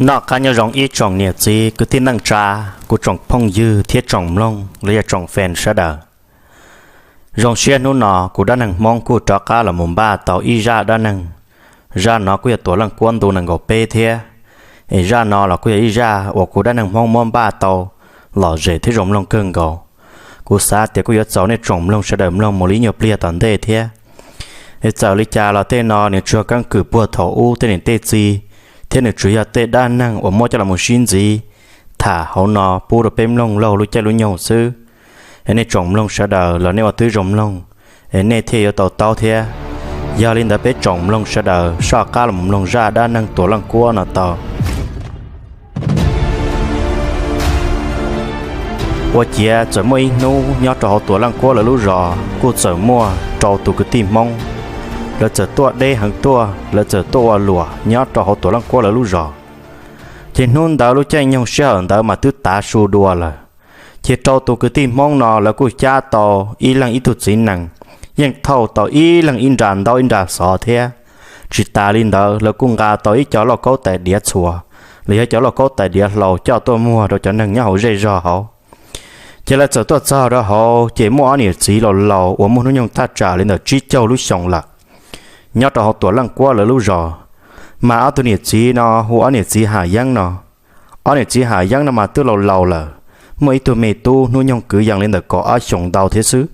Noj qab nyob zoo ib tsoom niam txiv kwv tij neej tsa, kuv tsoom phooj ywg thiab tsoom mloog los yog tsoom fan sawv daws. Zoo siab hnub no kuv Dab Neeg Hmoob kuj rov qab los mus npaj tau ib zaj dab neeg. Zaj no kuj yog Tuam Leej Kuab ntu nees nkaum peb thiab, es zaj no los kuj yog ib zaj uas kuv Dab Neeg Hmoob muab npaj tau lom zem thiab zoo mloog kawg nkaus. Kuv xav tias kuj yuav txaus nej tsoom mloog sawv daws mloog mus li nyuag pliag tom ntej thiab. Es txawm li cas los tej no nws tsuas yog keeb kwm puag thaum ub tej niam tej txiv, thiab nws tsuas yog tej dab neeg uas muab coj los mus sib ntxiv tham hauv no pub rau peb mloog laug lub caij lub nyoog xwb. Es nej tsoom mloog sawv daws los nej ua tib zoo mloog, es nej thiaj yuav tau taub thiab. Yog li ntawd peb tsoom mloog sawv daws soj qab los mloog zaj dab neeg Tuam Leej Kuab no tau. Ua ciav txawm muaj ib hnub nyob rau hauv Tuam Leej Kuab lawv lub zos kuj txawm muaj rau tus kwv tij Hmoob. Lawv txawm tuaj deb heev tuaj, lawv txawm tuaj ua luam nyob rau hauv Tuam Leej Kuab lawv lub zos. Ces hnub ntawd lub caij nyoog sij hawm ntawd mas twb tav su dua lawm. Ces rau tus kwv tij Hmoob no lawv kuj cab tau ib leeg ib tug txiv nees, yeej thauj tau ib leeg ib nra ntaub ib nra xov thiab. Tsis tas li ntawd lawv kuj nqa tau ib co lauj kaub tais diav txhuas, los yog cov lauj kaub tais diav hlau coj tuaj muag rau cov neeg nyob hauv zej zog hauv. Ces lawv txawm tuaj txog rau hauv ces muaj ob niam txiv laus laus uas muaj hnub nyoog thaj tsam li ntawm tsib caug lub xyoos lawm, nyob rau hauv Tuam Leej Kuab lawv lub zos. Mas ob tug niam txiv no hu ob niam txiv Ham Yeeb no. Ob niam txiv Ham Yeeb no mas twb laus laus lawm, muaj ib tug me tub hnub nyoog kwv yees li ntawm kaum ob xyoos ntau thiab xwb.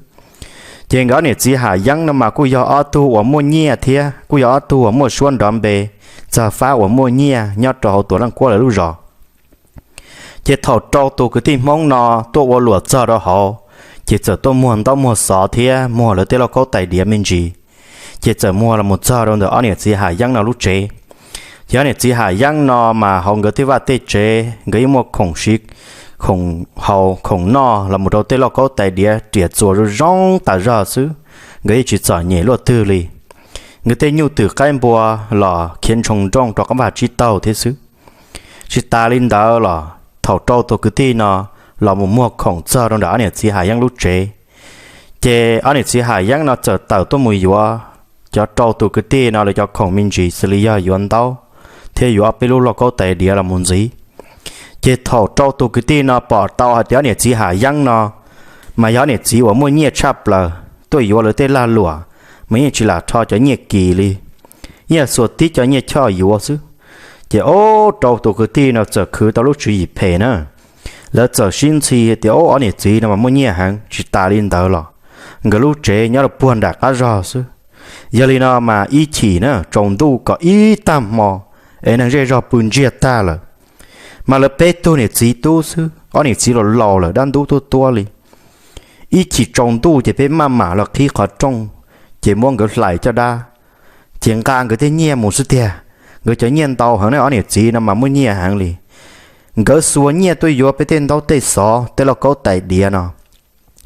Ces nkawd ob niam txiv Ham Yeeb no mas kuj yog ob tug uas muaj nyiaj thiab kuj yog ob tug uas muaj suab nrov npe, txog fab uas muaj nyiaj nyob rau hauv Tuam Leej Kuab lawv lub zos. Ces thaum rau tus kwv tij Hmoob no tuaj ua luam txog rau hauv, ces txawm tuaj muag ntaub muag xov thiab muag lawv tej lauj kaub tais diav me ntsis. Ces txawm muag los mus txog rau ntawm ob niam txiv Ham Yeeb no lub tsev. Ces ob niam txiv Ham Yeeb no mas hauv nkawd tej vaj tej tsev nkawd yeej muaj khoom siv, khoom haus khoom noj los mus rau tej lauj kaub tais diav riam txuas zoo zoo tas zog xwb, nkawd yeej tsis txom nyem luaj twg li. Nkawd tej nyuj twm qaib npua los khiav ntshoo nrooj rau qab vaj tsib taug thiab xwb. Tsis tas li ntawd los thaum rau tus kwv tij no los mus muag khoom txog rau ntawm ob niam txiv Ham Yeeb lub tsev, ces ob niam txiv Ham Yeeb no txawm tawm tuaj mus yuav cov rau tus kwv tij no lawv cov khoom me ntsis xws li yog yuav ntaub thiab yuav ob peb lub lauj kaub tais diav los mus ntxiv. Ces thaum rau tus kwv tij no pom tau hais tias ob niam txiv Ham Yeeb no mas yog ob niam txiv uas muaj nyiaj tshaj plaws, tuaj yuav lawv tej lag luam mas yeej tsis lam rho cov nyiaj kis li, yeej xuas tib cov nyiaj choj yuav xwb. Ces ob rau tus kwv tij no txawm khwv tau lub tswv yim phem na. Lawv txawm sib ntxhi tias ob niam txiv no mas muaj nyiaj heev, tsis tas li ntawd los nkawd lub tsev nyob rau puag nram qab zog xwb. Yog li no mas ib chim na tsaus ntuj kom ib tag hmo es neeg zej zog pw ntsiag tag lawm, mas lawv peb tug niam txiv tub xwb, ob niam txiv los laus lawm dab ntub tuab tuab li. Ib chim tsaus ntuj ces peb maj mam los qhib qhov rooj, ces muab nkawd hlais caj dab, ces nqa nkawd tej nyiaj mus xwb tiag. Nkawd cov nyiaj ntau heev na, ob niam txiv no mas muaj nyiaj heev li. Nkawd xuas nyiaj tuaj yuav peb tej ntaub tej xov tej lauj kaub tais diav no,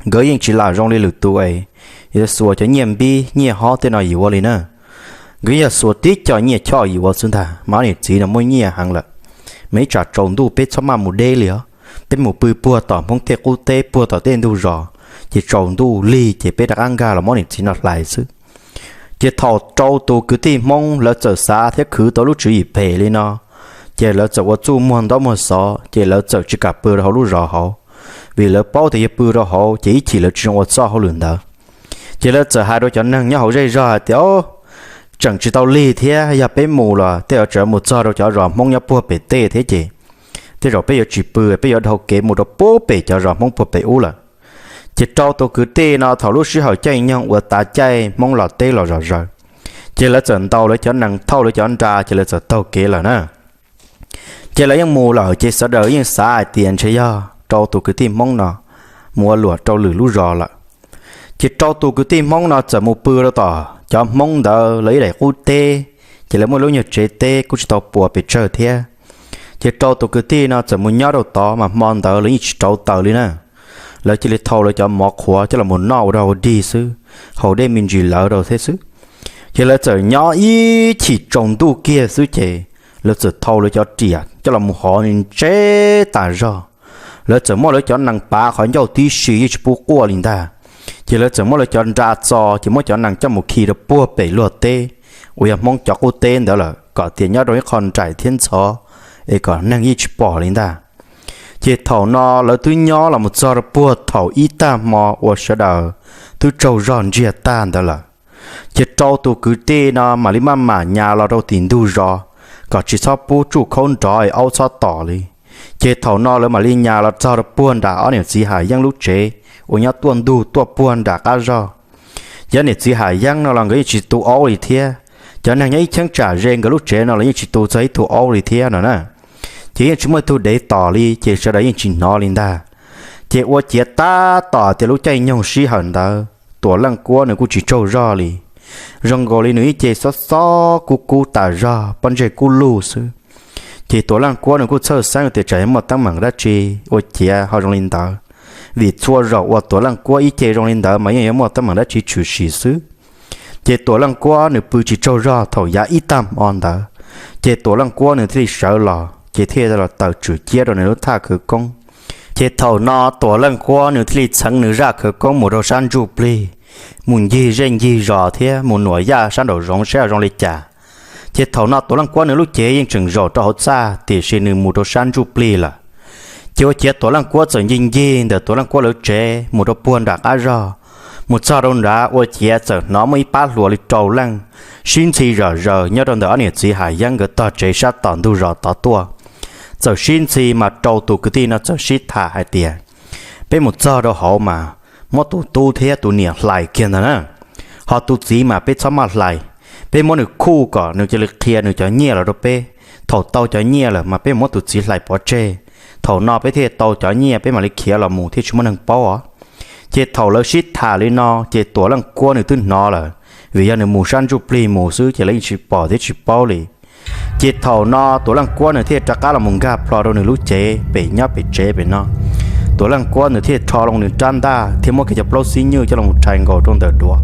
nkawd yeej tsis lam zoo li lwm tus es yuav xuas cov nyiaj npib nyiaj hob tej no yuav li na. Nkawd yog xuas tib co nyiaj choj yuav xwb ntag, mas ob niam txiv no muaj nyiaj heev lawm, mas ib tsam tsaus ntuj peb txhob maj mus deb li os, peb mus pw puag tom Hmoob tej qub teb puag tom tej ntug zos, ces tsaus ntuj lig ces peb rov qab nkag los muab niam txiv no hlais xwb. Ces thaum rau tus kwv tij Hmoob lawv txawm xav thiab khwv tau lub tswv yim phem li no, ces lawv txawm ua txuj muag ntaub muag xov, ces lawv txawm tsis kam pw rau hauv lub zos hauv, vim lawv paub tias yog pw rau hauv ces ib chim lawv tsis zoo ua txoj hauj lwm ntawd. Ces lawv txawm hais rau cov neeg nyob hauv zej zog hais tias, Ob, tseem tsis tau lig thiab, yog peb mus los tej zaum tseem mus txog rau cov zos Hmoob nyob puag pem tej thiab ces tej zaum peb yuav tsis pw, peb yuav dhau kev mus rau puag pem cov zos Hmoob puag pem ub lawm. Ces rau tus kwv tij no thaum lub sij hawm caij nyoog uas tav caij Hmoob los teb los zom zaws, ces lawv txawm ntaus lawv cov nees thauj lawv cov nra ces lawv txawm taug kev lawm na. Ces lawv yeej mus lawm ces sawv daws yeej xav hais tias ntshe yog rau tus kwv tij Hmoob no mus ua luam rau lwm lub zos lawm. Ces rau tus kwv tij Hmoob no txawm mus pw rau tom cov Hmoob ntawd lawv ib daim qub teb, ces lawv muaj lub nyuag tsev teb kuj tsis tau puas pes tsawg thiab. Ces rau tus kwv tij no txawm mus nyob rau tod mas hmo ntawd lawv yeej tsis rauv taws li na. Lawv cia li thau lawv cov mov qhuav coj los mus noj ua dog ua dig xwb, haus dej me ntsis lawv rau thiab xwb. Ces lawv txawm nyob ib chim tsaus ntuj kiag xwb ces lawv txawm thau lawv cov riam coj los mus hov ntseb tas zog. Lawv txawm muab lawv cov nees pav qhov ncauj tib si yeej tsis pub quaj li ntag. Ces lawv txawm muab lawv cov nra txo ces muab cov nees coj mus khi rau puag pem luag teb uas yog Hmoob cov qub teb ntawd lawm kom tias nyob rau ib qho nraim thiab ntxhov, es kom neeg yeej tsis pom li ntag. Ces thaum no lawv twb nyob los mus txog rau puag thaum ib tag hmo uas sawv daws twb tsaug zog ntsiag tag ntawd lawm, ces rau tus kwv tij no mam li maj mam nyas los rau tim ntug zos, kom tsis txhob pub tsuj khaub nrov es aub txhob tom li. Ces thaum no lawv mam li nyas los txog rau puag nram ob niam txiv Ham Yeeb lub tsev uas nyob tuaj ntug tuaj puag nram qab zog. Ces ob niam txiv Ham Yeeb no los nkawd yeej tsis tu aub li thiab. Cov neeg nyob ib cheeb tsam ze nkawd lub tsev no los yeej tsis tu txog ib tug aub li thiab no na. Ces yeej tsis muaj ib tug dev tom li, ces sawv daws yeej tsis hnov li ntag. Ces ua ciav tab tom tias lub caij nyoog sij hawm ntawd Tuam Leej Kuab nws kuj tsis tsaug zog li. Zoo nkaus li nws ib ce xob xob kub kub tas zog, pob ntseg kub lug xwb. Ces Tuam Leej Kuab nws kuj txhawj xeeb tias tsam yog muaj teeb meem dab tsi ua ciav ho zoo li ntawd, vim txhua zaus uas Tuam Leej Kuab ib ce zoo li ntawd mas yeej yuav muaj teeb meem dab tsi tshwm sim xwb. Ces Tuam Leej Kuab nws pw tsis tsaug zog thaum yav ib tag hmo ntawd, ces Tuam Leej Kuab nws thiaj li sawv los, ces thiaj los taws tswm ciab rau nws lub thaj khawv koob. Ces thaum no Tuam Leej Kuab nws thiaj li txheev nws zaj khawv koob mus rau sab ntsuj plig, mus ncig zej ncig zos thiab mus nuam yaj sab nraum zoov saib zoo li cas. Ces thaum no Tuam Leej Kuab nws lub cev yeej tseem zaum rau hauv txaj, tiam sis nws mus rau sab ntsuj plig lawm. Ces ua ciav Tuam Leej Kuab txawm ncig ncig ntawm Tuam Leej Kuab lawv tsev mus rau puag nram qab zog, mus txog rau nrad ua ciav txawm hnov muaj ib pab hluas li rau leej sib ntxhi zom zaws nyob rau ntawm ob niam txiv Ham Yeeb nkawd tog tsev sab tom ntug zos tod tuaj. Txawm sib ntxhi mas rau tus kwv tij no txawm sib tham hais tias, peb mus txog rau hauv mas muab tus tub thiab tus niam hlais kiag ntag na. Ho tus txiv mas peb txhob maj hlais, peb muab nws khuj kom nws cia li qhia nws cov nyiaj los rau peb. Thaum tau cov nyiaj lawm mas peb muab tus txiv hlais pov tseg. Thaum no peb thiaj tau cov nyiaj peb mam li khiav los mus thiaj tsis muaj neeg paub os. Ces thaum lawv sib tham li no ces Tuam Leej Kuab nws twb hnov lawm, vim yog nws mus sab ntsuj plig mus xwb ces lawv yeej tsis pom thiab tsis paub li. Ces thaum no Tuam Leej Kuab nws thiaj rov qab los mus nkag plho rau nws lub cev pem nyob pem tsev pem no. Tuam Leej Kuab nws thiaj rho loo nws rab ntaj thiab muab kiag cov plaub xib nyuj coj los rhais nkaus rau ntawm duav.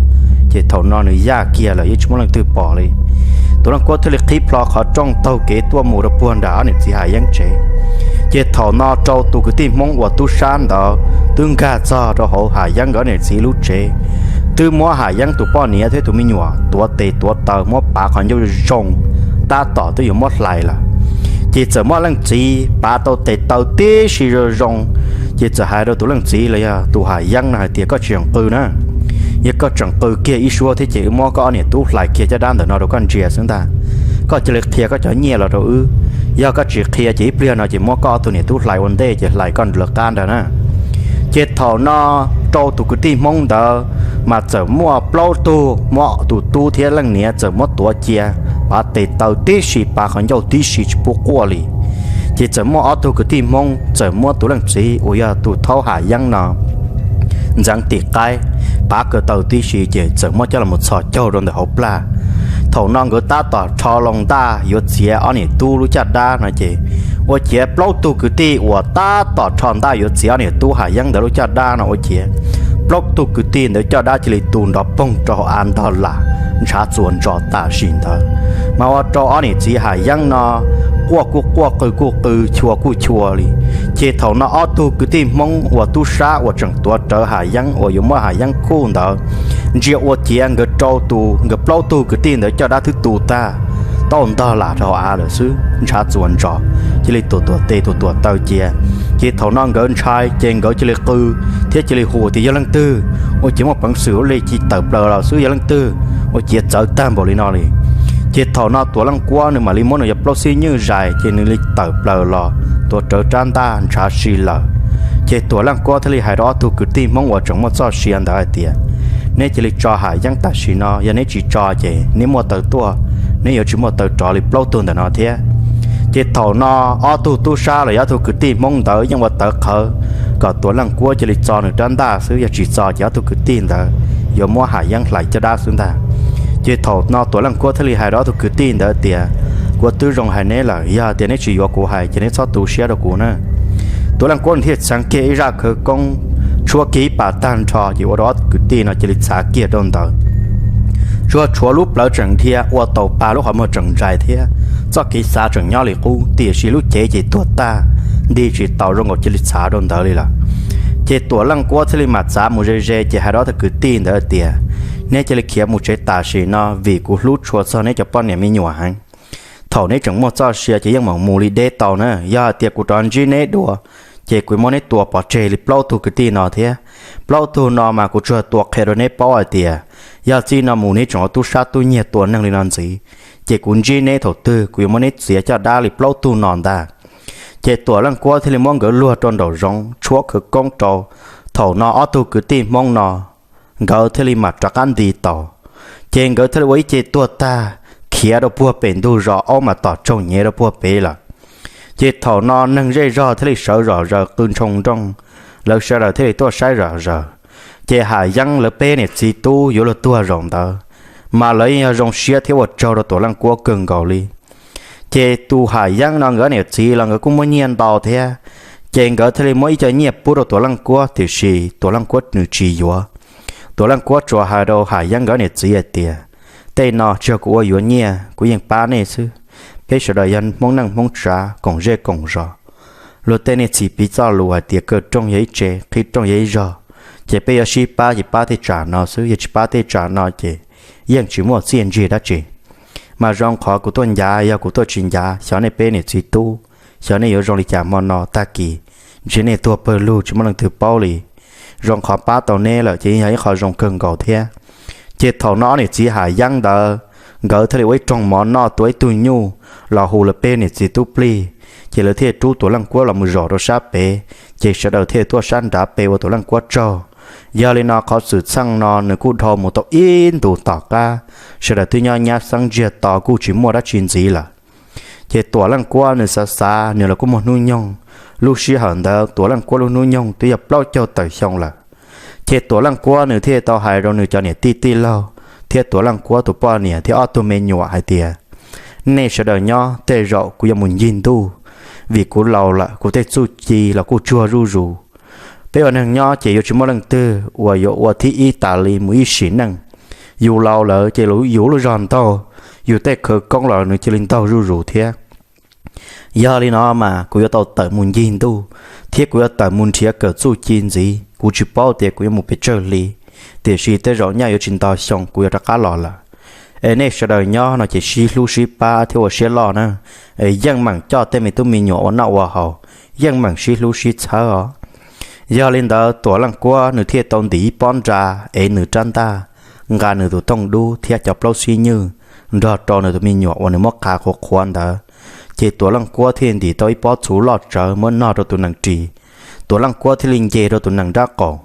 Ces thaum no nws yaj kiag lawm yeej tsis muaj leej twg pom li. Tuam Leej Kuab thiaj li qhib plho qhov rooj taug kev tuaj mus rau puag nram ob niam txiv Ham Yeeb tsev. Ces thaum no rau tus kwv tij Hmoob uas tub sab ntawd twb nkag txog rau hauv Ham Yeeb nkawd ob niam txiv lub tsev, twb muab Ham Yeeb tus poj niam thiab tus me nyuam tuav tes tuav taw muab pav qhov ncauj zoo, tab tom twb yuav muab hlais lawm. Ces txawm muaj leej txiv pav tau tes taw tib si zoo zoo, ces txawm hais rau tus leej txiv los yog tus Ham Yeeb no hais tias, koj tsis tseem qw na, yog koj tseem qw kiag ib suab thiab ces wb muab koj ob niam tub hlais kiag caj dab ntawm no rau koj ntsia xwb ntag. Koj cia li qhia koj cov nyiaj los rau wb, yog koj tsis qhia ces ib pliag no ces muab koj ob tug niam tub hlais ua ntej ces hlais koj lawv qab ntag na. Ces thaum no rau tus kwv tij Hmoob ntawd mas txawm muaj plaub tug, muab tus tub thiab leej niam txawm muab tuav cia, pav tes taw tib si, pav qhov ncauj tib si tsis pub quaj li. Ces txawm muaj ob tug kwv tij Hmoob txawm muab tus leej txiv uas yog tus thaub Ham Yeeb no ntxeev tim qaib, pav ko taw tib si ces txawm muab coj los txhos caug rau ntawm hauv plag. Thaum no nkawd tab tom rho loo ntaj yuav txiav ob niam tub lub caj dab no ces ua ciav plaub tug kwv tij uas tab tom rho ntaj yuav txiav ob niam tub Ham Yeeb ntawd lub caj dab no ua ciav plaub tug kwv tij ntawd caj dab cia li tu nrov poog rau hauv av ntog lam ntshav txuas ntsos tam sim ntawd. Mas ua rau ob niam txiv Ham Yeeb no quaj kuj quaj, qw kuj qw, chua kuj chua li. Ces thaum no ob tug kwv tij Hmoob uas tub sab uas tseem tuav rawv Ham Yeeb uas yuav muab Ham Yeeb khuj ntawd ntsia ua ciav nkawd rau tus, nkawd plaub tug kwv tij ntawd caj dab twb tu tag, tau ntog lam rau hauv av lawm xwb, ntshav txuas ntsos, cia li tuam tuam tes tuam tuam taw cia. Ces thaum no nkawd ntshai ces nkawd cia li qw thiab cia li hu tias, yog leej twg? Ua ciav muaj peev xwm ua li cas tawm plaws los xwb, yog leej twg? Ua ciav txawv tag npaum li no li. Ces thaum no Tuam Leej Kuab nws mam li muab nws cov plaub xib nyuj zais ces nws li tawm plaws los tuav rawv rab ntaj ntshav si lawm. Ces Tuam Leej Kuab thiaj li hais rau ob tug kwv tij Hmoob uas tseem muaj txoj sia ntawd hais tias, neb cia li tso Ham Yeeb tam sim no, yog neb tsis tso ces neb muaj taw tuaj, neb yuav tsis muaj taw rov li plaub tug ntawm no thiab. Ces thaum no ob tug tub sab los yog ob tug kwv tij Hmoob ntawd yeej ua tawv qhawv kom Tuam Leej Kuab cia li txo nws rab ntaj xwb, yog tsis txo ces ob tug kwv tij ntawd yuav muab Ham Yeeb hlais caj dab xwb ntag. Ces thaum no Tuam Leej Kuab thiaj li hais rau ob tug kwv tij ntawd tias, kuv twb zoo hais neb lawm, yog tias neb tsis yuav kuv hais ces neb txhob tu siab rau kuv na. Tuam Leej Kuab nws thiaj txheev kiag ib zaj khawv koob, tshuab kiag ib pas tag nrho ces ua rau ob tug kwv tij no cia li txhav kiag rau ntawd. Tsuas tshuav lub plawv tseem dhia, ua taus pa lub qhov muag tseem ntsais thiab txoj kev xav tseem nyob li qub, tiam sis lub cev ces tuag tag, nti tsis taus, zoo nkaus cia li txhav rau ntawd li lawm. Ces Tuam Leej Kuab thiaj li mam txav mus ze ze ces hais rau ob tug kwv tij ntawd tias, neb cia li khiav mus tsev tam sim no vim kuv hlub tshua txog neb cov poj niam me nyuam heev. Thaum neb tseem muaj txoj sia ces yeej meem mus li deb tau na. Yog hais tias kuv rov ntsib neb dua, ces kuv muab neb tua pov tseg li plaub tug kwv tij no thiab. Plaub tug no mas kuv tsuas tua qhia rau neb paub hais tias yog txij no mus neb tseem ua tub sab tub nyiag tua neeg li no ntxiv, ces kuv ntsib neb thaum twg kuv yuav muab neb txiav caj dab li plaub tug no ntag. Ces Tuam Leej Kuab thiaj li muab nkawd luag rau nraum zoov tshuab khawv koob rau. Thaum no ob tug kwv tij Hmoob no nkawd thiaj li mam rov qab nti tau. Ces nkawd thiaj li ua ib ce tuag tag, khiav rau puag pem ntug zos, aub mas tom tsaug nyev rau puag pem lawm. Ces thaum no neeg zej zog thiaj li sawv zom zaws qw ntshoo nrooj, lawv sawv daws thiaj li tuaj saib zom zaws. Ces Ham Yeeb lawv peb niam txiv tub yuav luag tuag zaum ntawd, mas lawv yeej yog zoo siab thiab ua tsaug rau Tuam Leej Kuab kawg nkaus li. Ces tus Ham Yeeb no nkawd niam txiv los nkawd kuj muaj nyiaj ntau thiab, ces nkawd thiaj li muab ib co nyiaj pub rau Tuam Leej Kuab, tiam sis Tuam Leej Kuab nws tsis yuav. Tuam Leej Kuab tsuas hais rau Ham Yeeb nkawd niam txiv hais tias, tej no tsis yog kuv ua yuav nyiaj, kuv yeej pab nej xwb. Peb sawv daws yog Hmoob neej Hmoob tsav, koom zej koom zos. Luag tej nej txhis piv txoj lus hais tias kaw rooj yog ib tse, qhib rooj yog ib zog, ces peb yuav sib pab ces pab tej tsam no xwb, yog tsis pab tej tsam no ces yeej tsis muaj txiaj ntsig dab tsi. Mas zoo qhov kuv tuaj ncav, yog kuv tuaj tsis ncav, xyov nej peb niam txiv tub, xyov nej yuav zoo li cas hmo no tag kis, ntshe nej tuag pawg lug tsis muaj leej twg paub li. Zoo qhov pab tau neb lawm ces yeej yog ib qho zoo kawg nkaus thiab. Ces thaum no ob niam txiv Ham Yeeb ntawd, nkawd thiaj li ua ib rooj mov noj, tua ib tug nyuj los hu lawv peb niam txiv tub plig, ces lawv thiaj rub Tuam Leej Kuab los mus zom rau sab pem, ces sawv daws thiaj tuaj sab nrad pem ua Tuam Leej Kuab tsaug. Yog li no qhov xwm txheej no nws kuj dhau mus tau ib ntus tom qab, sawv daws twb nyob nyab xeeb ntsiag to kuj tsis muaj dab tsi ntxiv lawm. Ces Tuam Leej Kuab nws xav xav nws los kuj muaj hnub nyoog, lub sij hawm ntawd Tuam Leej Kuab lub hnub nyoog twb yog plaub caug tawm xyoo lawm. Ces Tuam Leej Kuab nws thiaj tau hais rau nws cov niam tij tij laug thiab Tuam Leej Kuab tus poj niam thiab ob tug me nyuam hais tias, nej sawv daws nyob tej zaum kuv yuav mus ncig ntuj, vim kuv laus lawm kuv tej txuj ci los kuj tsuag zuj zus. Peb ua neeg nyob ces yuav tsis muaj leej twg uas yuav ua thib ib tas li mus ib sim neej. Yus laus lawm ces yus lub zog ntaug, yus tej khawv koob los nws cia li ntaug zuj zus thiab. Yog li no mas kuv yuav tau tawm mus ncig ntuj, thiab kuv yuav tawm mus nrhiav kawm txuj ci ntxiv. Kuv tsis paub tias kuv yuav mus pes tsawg hli, tiam sis tej zaum nyaj yuav tsis nto xyoo kuv yuav rov qab los lawm. Es nej sawv daws nyob no ces sib hlub sib pab thiab ua siab loj na, es yeej meem coj tej me tub me nyuam ua noj ua haus, yeej meem sib hlub sib txhawb os. Yog li ntawd Tuam Leej Kuab nws thiaj tau ntim ib pob nra, es nws rab ntaj, nqa nws tus tooj dub thiab cov plaub xib nywj, nrog rau nws tus me nyuam uas nws muab qhav qhuav qhuav ntawd. Ces Tuam Leej Kuab thiaj ntim tau ib pob txhuv loj tsawv muab nog rau tus nees ris. Tuam Leej Kuab thiaj li nce rau tus nees nrab qaum.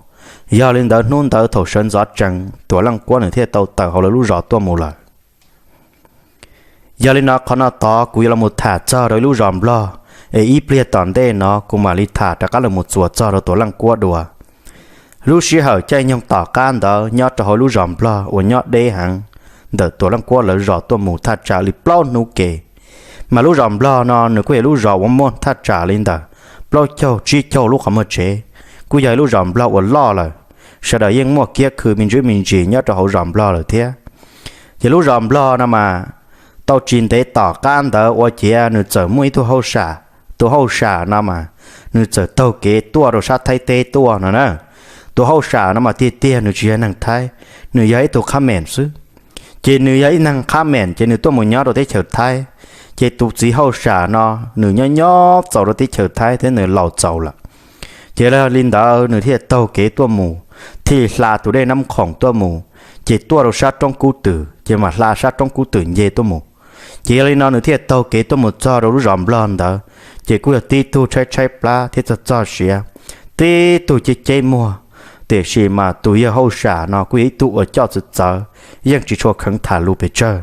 Yog li ntawd hnub ntawd thaum sawv ntxov tsees Tuam Leej Kuab nws thiaj tau tawm hauv lawv lub zos tuaj mus lawm. Yog li no qhov no tod kuv yuav los mus tham txog rau ib lub zos Nplog, es ib pliag tom ntej no kuv mam li tham rov qab los mus txuas txog rau Tuam Leej Kuab dua. Lub sij hawm caij nyoog tom qab ntawd nyob rau hauv lub zos Nplog uas nyob deb heev ntawm Tuam Leej Kuab lawv zos tuaj mus thaj tsam li plaub hnub ke. Mas lub zos Nplog no nws kuj yog lub zos uas muaj thaj tsam li ntawm plaub caug tsib caug lub qhov muag tsev, kuj yog ib lub zos Nplog uas loj lawm. Sawv daws yeej muaj kiab khw me ntsis me ntsis nyob rau hauv zos Nplog lawm thiab. Ces lub zos Nplog no mas tau tsis ntev tom qab ntawd ua ciav nws txawm muaj ib tug hauj sam. Tus hauj sam no mas nws txawm taug kev tuaj rau sab Thaib teb tuaj no na. Tus hauj sam no mas tiag tiag nws tsis yog neeg Thaib, nws yog ib tug qhab meem xwb. Ces nws yog ib neeg qhab meem ces nws tuaj mus nyob rau teb chaws Thaib. Ces tus txiv hauj sam no nws nyob nyob txaus rau teb chaws Thaib thiab nws laus txaus lawm. Ces yog li ntawd nws thiaj taug kev tuaj mus, thiaj hla tus dej Nab Khoom tuaj mus, ces tuaj rau sab roob Kub Twm ces mam hla sab roob Kub Twm nce tuaj mus. Ces yog li no nws thiaj taug kev tuaj mus txog rau lub zos Nplog ntawd, ces kuj yog tib tug tshaib tshaib plab thiab txog txog siav, tib tug ceb ceb muag. Tiam sis mas tus yawg hauj sam no kuj yog ib tug uas coj txawv txawv, yeej tsis tshua kheev tham lus pes tsawg.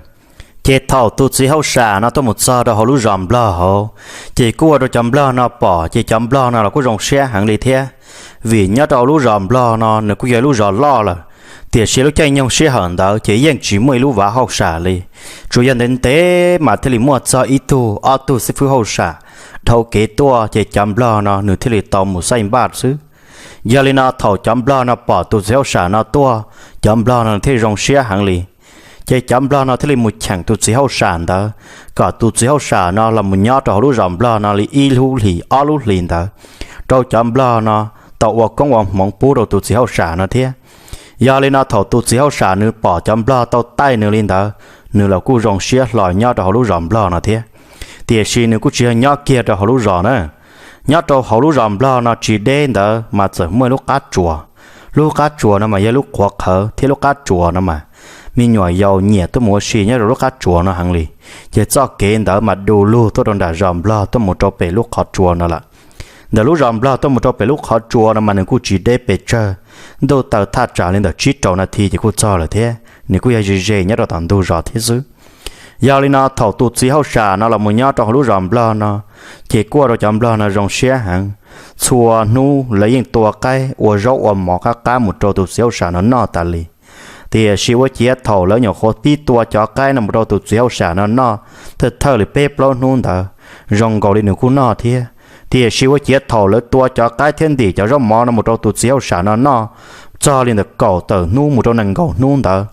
Ces thaum tus txiv hauj sam no tuaj mus txog rau hauv lub zos Nplog hauv, ces kuj ua rau cov Nplog no pom, ces cov Nplog no los kuj zoo siab heev li thiab. Vim nyob rau hauv lub zos Nplog no nws kuj yog lub zos loj lawm, tiam sis lub caij nyoog sij hawm ntawd ces yeej tsis muaj ib lub vav hauj sam li. Tsuas yog ntev ntev mas thiaj li muaj txog ib tug ob tug xib fwb hauj sam dhau kev tuaj, ces cov Nplog no nws thiaj li tau mus xaij npaj xwb. Yog li no thaum cov Nplog no pom tus txiv hauj sam no tuaj, cov Nplog no thiaj zoo siab heev li. Ces cov Nplog no thiaj li mus cheem tus txiv hauj sam ntawd, kom tus txiv hauj sam no los mus nyob rau hauv lub zos Nplog no li ib lub hlis ob lub hlis ntawd, rau cov Nplog no tau ua koob ua hmoov pub rau tus txiv hauj sam no thiab. Yog li no thaum tus txiv hauj sam nws pom cov Nplog tau taij nws li ntawd, nws los kuj zoo siab hlo nyob rau hauv lub zos Nplog no thiab. tiam sis nws kuj tsis yog nyob kiag rau hauv lub zos na. Nyob rau hauv lub zos nplog no tsis deb ntawd mas txawm muaj ib lub qab tsuas. Lub qab tsuas no mas yog lub qhuav qhawv thiab lub qab tsuas no mas me nyuam yaus nyiam tuaj mus ua si nyob rau lub qab tsuas no heev li. Ces txoj kev ntawd mas du lug tuaj rau nram zos nplog tuaj mus rau pem lub qhov tsua no lawm. Ntawm lub zos nplog tuaj mus rau pem lub qhov tsua no mas nws kuj tsis deb pes tsawg, ntuj taws thaj tsam li ntawm tsib rau nas this ces kuj txog lawm thiab, nws kuj yog ze ze nyob rau tom ntug zos thiab xwb. Yog li no thaum tus txiv hauj sam no los mus nyob rau hauv lub zos nplog no, ces kuj ua rau cov nplog no zoo siab heev. Txhua hnub lawv yeej tua qaib ua zaub ua mov qab qab mus rau tus txiv hauj sam no noj tas li. Tiam sis ua ciav thaum lawv nyuam qhuav pib tua cov qaib no mus rau tus txiv hauj sam no noj, thawj thawj li peb plaub hnub ntawd, zoo nkaus li nws kuj noj thiab. Tiam sis ua ciav thaum lawv tua cov qaib thiab ntim cov zaub mov no mus rau tus txiv hauj sam no noj, txog li ntawm kaum tawm hnub mus rau nees nkaum hnub ntawd,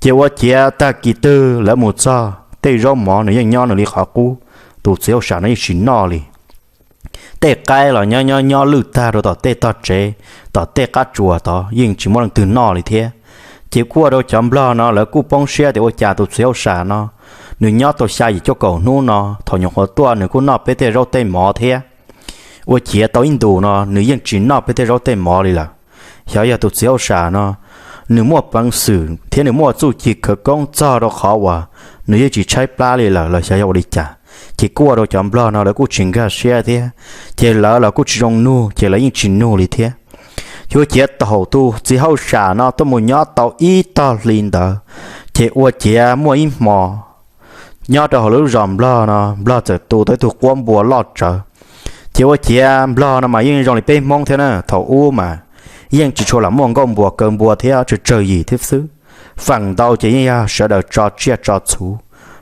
ces ua ciav tag kis twg lawv mus txog tej zaub mov nws yeej nyob nws li qhov qub, tus txiv hauj sam no yeej tsis noj li. Tej qaib los nyob nyob nyob lwj tag rau tom tej tog tsev, tom tej qab tsuas tod yeej tsis muaj leej twg noj li thiab. Ces kuj ua rau cov nplog no lawv kuj poob siab tias ua cas tus txiv hauj sam no nws nyob tau xya yim cuaj kaum hnub no, thaum nyuam qhuav tuaj nws kuj noj peb tej zaub tej mov thiab, ua ciav tau ib ntus no nws yeej tsis noj peb tej zaub tej mov li lawm. Xyov yog tus txiv hauj sam no nws muaj peev xwm thiab nws muaj txuj ci khawv koob txog rau qhov uas nws yeej tsis tshaib plab li lawm los xyov yog ua li cas. Ces kuj ua rau cov nplog no lawv kuj tsis nkag siab thiab, ces lawv los kuj tsis zoo nug ces lawv yeej tsis nug li thiab. Yuav ciav thaum tus txiv hauj sam no tuaj mus nyob tau ib tog hli ntawd, ces ua ciav muaj ib hmo nyob rau hauv lub zos nplog no nplog txawm tu tau ib tug quab npua loj tsawv. Ces ua ciav nplog no mas yeej zoo li peb Hmoob thiab na, thaum ub mas yeej tsis tshua lam muaj nkauj npua kaw npua thiab, tsawg tsawg yim thiab xwb. Feem ntau ces yeej yog sawv daws tso tsiaj tso txhu,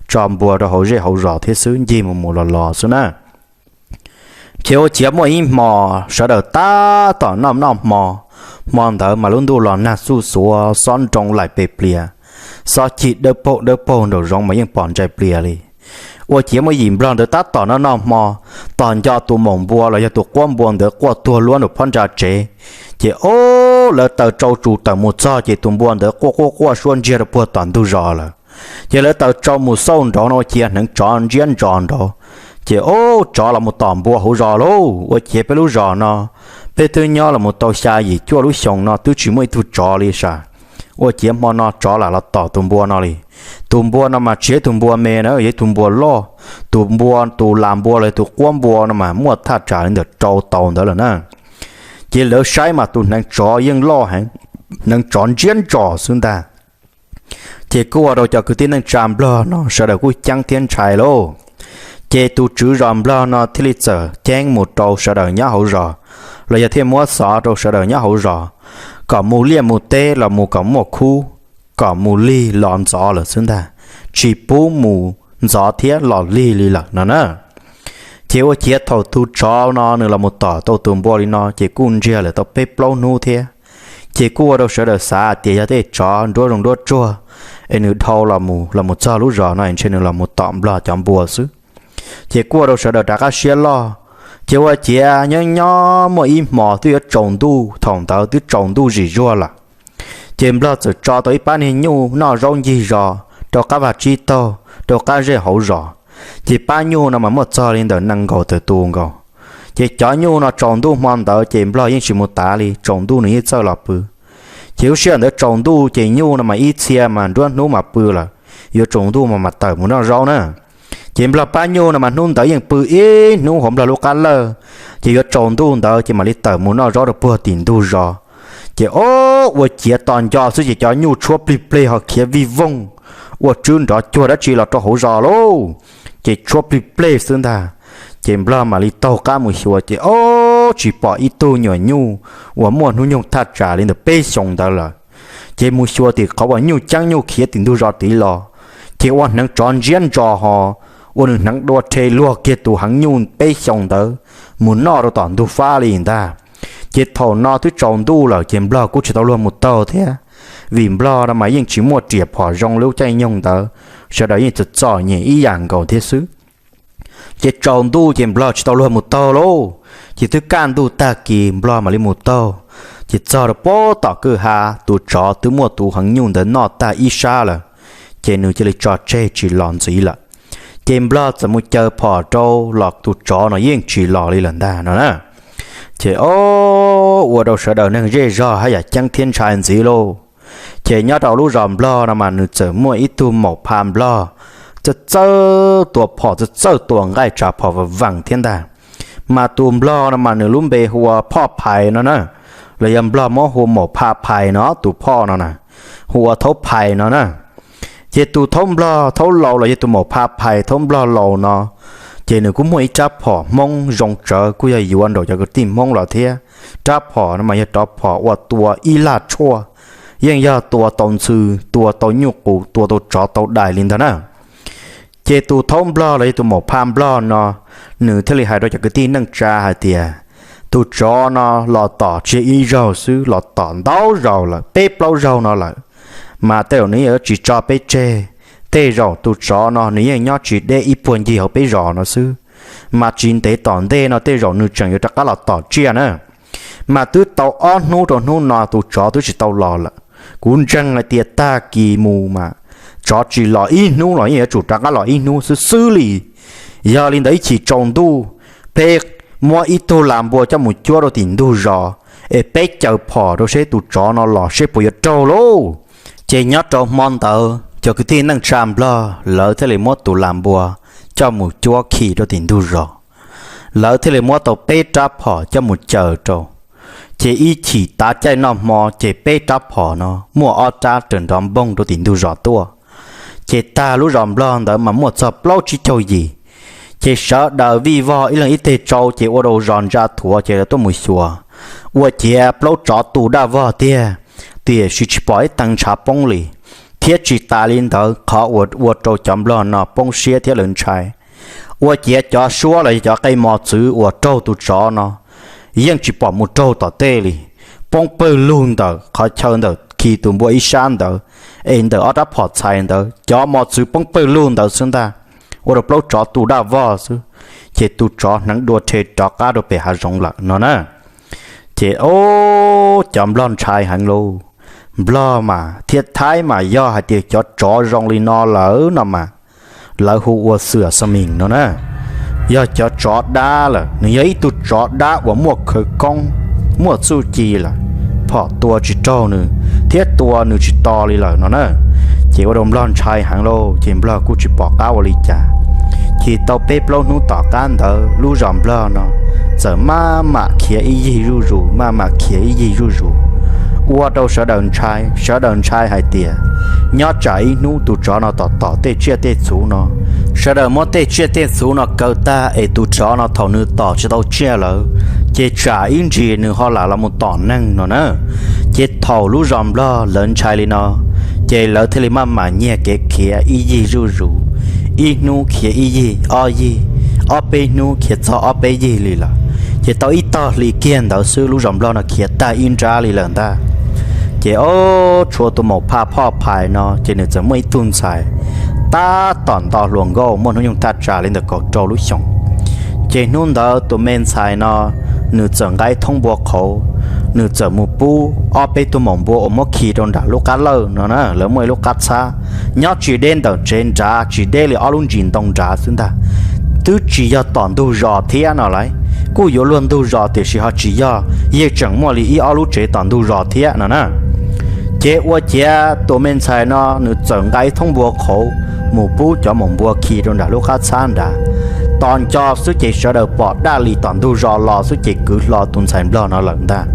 tso npua rau hauv zej hauv zos thiab xwb, ncig mus mus los los xwb na. Ces ua ciav muaj ib hmo sawv daws tab tom noj noj hmo, hmo ntawd mas lub ntuj los nag xuj xuav xob nroo laim pes plias, xob cig dawb paug dawb paug nraum zoov mas yeej pom ntsais plias li. Ua ciav muaj yim nplog ntawd tab tom noj noj hmo, tos nco tus maum npua los yog tus quab npua ntawd quaj tuag luab nraum phab ntsa tsev. Ces ob lawv taws tsau tsus tawm mus txog ces tus npua ntawd quaj quaj quaj suab ntsiag rau puag tom ntug zos lawm. Ces lawv taws tsau mus xauj nraud no ua ciav hneev tsov ntsiab ntsos nraud. Ces ob tsov los mus tom npua hauv zos lauj, ua ciav peb lub zos no peb twb nyob los mus tau xya yim cuaj lub xyoo no twb tsis muaj ib tug tsov li sav. Ua ciav hmo no tsov lam los tom tus npua no li. Tus npua no mas tsis yog ib tug npua me na, yog ib tug npua loj. Tus npua, tus lam npua los tus quab npua no mas muaj thaj tsam li ntawm rau tau ntawd lawm na. Ces lawv saib mas tus hneev tsov yeej loj heev, hneev tsov ntsiab ntsos xwb ntag. Ces kuj ua rau cov kwv tij neej tsa nplog no sawv daws kuj ceeb thiab ntshai lauj. Ces tus tswv zos nplog no thiaj li txawm ceeb mus rau sawv daws nyob hauv zos, los yog thiaj muab xov rau sawv daws nyob hauv zos, kom mus liaj mus teb los mus kom muaj khub, kom mus lig los ntxov lawm xwb ntag, tsis pub mus ntxov thiab los lig li lawm no na. Ces ua ciav thaum tus tsov no nws los mus tom tau tus npua li no ces kuj ntsiag lawm tau peb plaub hnub thiab. Ces kuj ua rau sawv daws xav tias yog tej tsov nruab zoov nruab tsuag es nws dhau los mus los mus txog lub zos no es ntshe nws los mus tom nplog cov npua xwb. Ces kuj ua rau sawv daws rov qab siab loj. Ces ua ciav nyob nyob muaj ib hmo twb yuav tsaus ntuj, thaum ntawd twb tsaus ntuj zim zuag lawm. Ces nplog txawm tso tau ib pab niag nyuj noj zaub ncig zos rau qab vaj tsib taug rau qab zej hauv zos. Ces pab nyuj no mas muaj txog li ntawm nees nkaum tawm tus nkaus. Ces cov nyuj no tsaus ntuj hmo ntawd ces nplog yeej tsis mus tav li, tsaus ntuj nws yeej txawj los pw. Ces lub sij hawm ntawd tsaus ntuj ces nyuj no mas ib txhia mas nruab hnub mas pw lawm, yuav tsaus ntuj mas mas tawm mus noj zaub na. Ces nplog pab nyuj no mas hnub ntawd yeej pw ib hnub hauv nplog lub qab lawj, ces yuav tsaus ntuj ntawd ces mam li tawm mus noj zaub rau puag tim ntug zos. Ces ob ua ciav tos nco xwb ces cov nyuj tshuab plig pleg ho khiav vij voog ua tswb nrov cuag dab tsi los rau hauv zos lauj. Ces tshuab plig pleg xwb ntag. Ces nplog mam li taug qab mus xyuas ces ob tsis pom ib tug nyuam nyuj uas muaj hnub nyoog thaj tsam li ntawm peb xyoos ntawd lawm. Ces mus xyuas tim qhov uas nyuj ceeb nyuj khiav tim ntug zos tid los, ces ua hneev tsov ntsiab ntsos ho, ua nws hneev dua rhe luag kiag tus heev nyuj peb xyoos ntawd mus noj rau tom ntug fab li ntag. Ces thaum no twb tsaus ntuj lawm ces nplog kuj tsis tau luag mus taug thiab, vim nplog no mas yeej tsis muaj riam phom zoo lub caij nyoog ntawd, sawv daws yeej txom txom nyem ib yam nkaus thiab xwb. Ces tsaus ntuj ces nplog tsis tau luag mus taug lauj. Ces twb kaj ntug tag kis nplog mam li mus taug. Ces txog rau puag tom kwj ha, tus tsov twb muab tus heev nyuj ntawd noj tag ib sab lawm. Ces nws cia li tso tseg tsis los ntxiv lawm. Ces nplog txawm mus caws phom rau los tus tsov no yeej tsis los li lawm ntag no na. Ces o, ua rau sawv daws neeg zej zog haj yam ceeb thiab ntshai ntxiv lauj. Ces nyob rau lub zos nplog no mas nws txawm muaj ib tug maum pha nplog txawj txawj tua phom, txawj txawj tua nqaij tsav phom vam vees thiab ntag. Mas tus nplog no mas nws lub npe hu ua Phoj Phais no na, los yog nplog muab hu maum pha phais no, tus phoj no na hu ua thaub phais no na. Ces tus thaub nplog thaub laus los yog tus maum pha phais thaub nplog laus no, ces nws kuj muaj ib rab phom Hmoob zoo tsawv kuj yog yuav nraum cov kwv tij Hmoob los thiab. Rab phom no mas yog rov phom ua tua ib laj tshuaj, yeej yog tua tau ntxhw, tua tau nyuj qus, tua tau tsov tau dais li ntag na. Ces tus thaub nplog los yog tus maum pha nplog no, nws thiaj li hais rau cov kwv tij neej tsa hais tias, tus tsov no los tom tsis yog ib zaug xwb, los tom ntau zaus lawm, peb plaub zaug no lawm, mas tej zaum nws yuav tsis tso peb tseg. Tej zaum tus tsov no nws yeej nyob tsis deb ib puag ncig hauv peb zos no xwb, mas tsis ntev tom ntej no tej zaum nws tseem yuav rov qab los tom tsiaj na. Mas twb tau ob hnub rau hnub no tus tsov twb tsis tau los lawm. Kuv ntseeg hais tias tag kis mus mas tsov tsis los ib hnub los yeej yuav tsum rov qab los ib hnub xwb xwb li. Yog li ntawd ib chim tsaus ntuj, peb muab ib tug las npua coj mus cuab rau tim ntug zos, es peb caws phom rau seb tus tsov no los seb puas yuav raug lauj. Ces nyob rau hmo ntawd cov kwv tij neej tsa nplog lawv thiaj li muab tus las npua coj mus cuab khi rau tim ntug zos. Lawv thiaj li muab tau peb rab phom coj mus caws rau. Ces ib chim tav caij noj hmo ces peb rab phom no muaj ob rab raws nrov npoog rau tim ntug zos tuaj. Ces tag lub zos nplog ntawd mas muaj txog plaub tsib caug yim. Ces sawv daws vij vog ib leeg ib teg tsau ces ua rau zos ntsa thuav ces lawv tuaj mus xyuas, ua ciav plaub tsov tu daj vog tiag, tiam sis tsis pom ib tee ntshav poob li. Thiab tsis tas li ntawd, qhov uas ua rau cov nplog no poob siab thiab lawv ntshai, ua ciav cov suab los yog cov qe mos txwv uas raug tus tsov no yeej tsis pom mus raug tom tej li, poob pawg lug ntawm qhov chaw ntawm khi tus npua ib sab ntawd, es ntawm ob rab phom txhais ntawd cov mos txwv poob pawg lug ntawd xwb ntag, ua rau plaub tsov tu daj vog xwb. Ces tus tsov hneev dua rhe rov qab rau pem hav zoov lawm no na. Ces o, cov nplog ntshai heev lauj. Nplog mas thiab thaib mas yog hais tias cov tsov zoo li no lawm no mas lawv hu ua xwm xa mis no na. Yog cov tsov dab lawm, nws yog ib tug tsov dab uas muaj khawv koob, muaj txuj ci lawm, phom tua tsis raug nws thiab tua nws tsis to li lawm no na. Ces ua rau nplog ntshai heev lauj, ces nplog kuj tsis pom qab ua li cas. Ces tau peb plaub hnub tom qab ntawd lub zos nplog no txawm maj mam khiav ib yig zuj zus, maj mam khiav ib yig zuj zus, ua rau sawv daws ntshai, sawv daws ntshai hais tias nyob tsam ib hnub tus tsov no tom tom tej tsiaj tej txhu no, sawv daws muab tej tsiaj tej txhu no kaw tag es tus tsov no thaum nws tom tsis tau tsiaj lawm, ces tsam ib ntsis nws ho lam los mus tom neeg no na. Ces thaum lub zos nplog lawv ntshai li no, ces lawv thiaj li maj mam nyiag kev khiav ib yig zuj zus, ib hnub khiav ib yig ob yig, ob peb hnub khiav txog ob peb yig li lawm. Ces tau ib tog hli kiag ntawd xwb lub zos nplog no khiav tag ib nrab li lawm ntag. Ces o, tshuav tus maum phaj phoj phais no ces nws txawm muaj ib tug ntxhais tab tom nto hluas nkauj muaj hnub nyoog thaj tsam li ntawm kaum rau lub xyoos. Ces hnub ntawd tus me ntxhais no nws txawm nqa ib thoob npua qhauv, nws txawm mus pub ob peb tug maum npua uas muab khi rau nram lub qab lawj no na, lawv muaj ib lub qab txhab nyob tsis deb ntawm tsev nrad, tsis deb li ob lub ntsis ntoo nrad xwb ntag. Twb tsis yog tom ntug zos thiab no lauj, kuj yuav luag ntug zos tiam sis ho tsis yog, yeej tseem muaj li ib ob lub tsev tom ntug zos thiab no na. Ces ua ciav tus me ntxhais no nws txawm nqa ib thoob npua qhauv mus pub cov maum npua khi rau nram lub qab txhab nrad. Tos nco xwb ces sawv daws pom daj li tom ntug zos los xwb ces kwv hlo tus ntxhais nplog no lawm ntag.